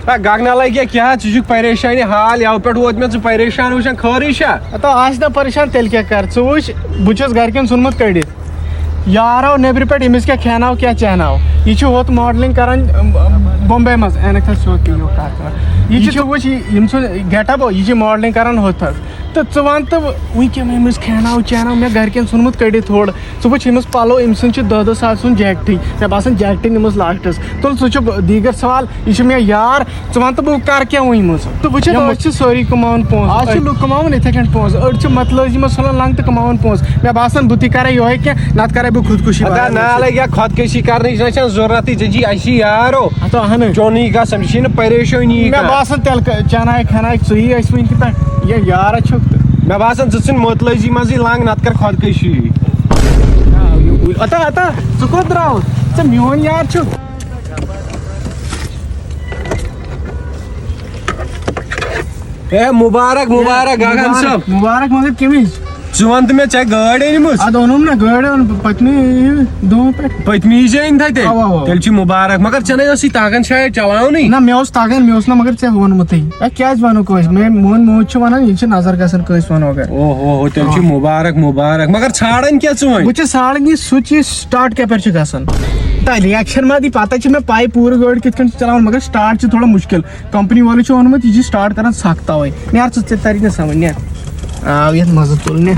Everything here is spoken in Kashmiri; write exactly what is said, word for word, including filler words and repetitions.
تا گگنا لگیا کیٛاہ؟ ژٕ چھُکھ پریشانی حال یَوٕ پٮ۪ٹھ ووت مےٚ، ژٕ پریشان وٕچھان خٲرٕے چھا؟ ہتا آسہِ نہ پریشان، تیٚلہِ کیٛاہ کَرٕ؟ ژٕ وٕچھ، بہٕ چھُس گَرِکٮ۪ن ژھُنمُت کٔڑِتھ۔ یار آو نیٚبرِ پٮ۪ٹھ، أمِس کیٛاہ کھیٛاناو، کیٛاہ چیناو؟ یہِ چھُ ہُتھ ماڈلِنٛگ کَران، بمبے منٛز۔ اینکھ تھَس سیوٚد یہِ کَتھ کَران۔ یہِ یہِ چھُ، چھُ، وٕچھ، یہِ، یِم سُنٛد گیٹ اَپ، یہِ چھِ ماڈلِنٛگ کَران ہُتھ حظ۔ تہٕ ژٕ وَن تہٕ وٕنۍ کیٛاہ أمِس کھیٛاناو چیناو؟ مےٚ گَرِکٮ۪ن ژھُنمُت کٔڑِتھ تھوڑا۔ ژٕ وٕچھ أمِس پَلو، أمۍ سٕنٛدۍ چھِ دَہ دَہ ساس سُنٛد جیکٹٕے۔ مےٚ باسان جیکٹٕے نِمُس لاسٹَس۔ تُل، سُہ چھُ دیٖگر سوال، یہِ چھُ مےٚ یار۔ ژٕ وَن تہٕ بہٕ کَرٕ کیٛاہ وۄنۍ منٛز؟ تہٕ وٕچھ حظ، یِم أسۍ چھِ سٲری کَماوان پونٛسہٕ۔ آز چھِ لُکھ کَماوان یِتھَے کٔنۍ پونٛسہٕ۔ أڑۍ چھِ مطلب یِمَن ژھٕنان لنٛگ تہٕ کَماوان پونٛسہٕ۔ مےٚ باسان بہٕ تہِ کَرَے یِہوٚے کینٛہہ، نَتہٕ کَرَے بہٕ خودکُشی۔ اَدا نا لَگہِ یا خۄدکٔشی کَرنٕچ نہ چھَنہٕ ضوٚرَتھٕے، ژےٚ چھِی اَسی یارو۔ ہَتو اَہَن حظ۔ چونٕے گژھان، یہِ چھِی نہٕ پریشٲنی مےٚ کانٛہہ۔ باسان تیٚلہِ ک-، چَناے کھٮ۪ناے ژٕیی أسۍ وٕنہِ تہِ پٮ۪ٹھ، یہِ یارا چھُکھ تہٕ۔ مےٚ باسان ژٕ ژھٕنۍ مُتلٲزی منٛزٕے لنٛگ، نَتہٕ کَر خۄدکٔشی۔ اَتا، اَتا، ژٕ کوٚت درٛاوُس؟ ژٕ میون یار چھُکھ۔ اے مبارک، مبارک، گگن مبارک، صٲب۔ مبارک، مگر کٔمِچ؟ ژٕ وَن تہٕ مےٚ، ژےٚ گٲڑۍ أنمٕژ؟ اَدٕ اوٚنُم نہ گٲڑۍ، اوٚن پٔتمہِ دۄہ پٮ۪ٹھ۔ پٔتمہِ یہِ ژےٚ أنۍ تھَے تیٚلہِ؟ اَوا، اَوا۔ تیٚلہِ چھِ مبارک، مگر ژےٚ نَے ٲسٕے تَگان شاید چلاونٕے۔ نہ، مےٚ اوس تَگان، مےٚ اوس نہ مگر ژےٚ ووٚنمُتٕے۔ اے، کیٛازِ وَنو کٲنٛسہِ؟ مےٚ، میون موج چھِ وَنان، یہِ چھِ نظر گژھان کٲنٛسہِ وَنو اگر۔ او ہو ہو، تیٚلہِ چھِ آ۔ مبارک، مبارک، مگر ژھانٛڈان کیٛاہ ژٕ وۄنۍ؟ بہٕ چھُس ژھانٛڈان یہِ سُچ، یہِ start کَپٲرۍ چھُ گژھان؟ تہٕ reaction ما دی، پَتہ چھِ مےٚ پَے پوٗرٕ گٲڑۍ کِتھ کٔنۍ چھِ چلاوان، مگر start چھِ تھوڑا مُشکِل۔ Company وٲلۍ چھِ ووٚنمُت، یہِ چھِ start کران سخ توے۔ نیر ژٕ، ژےٚ تَری نہٕ سمجھ، نیر۔ آو یَتھ مَزٕ تُلنہِ۔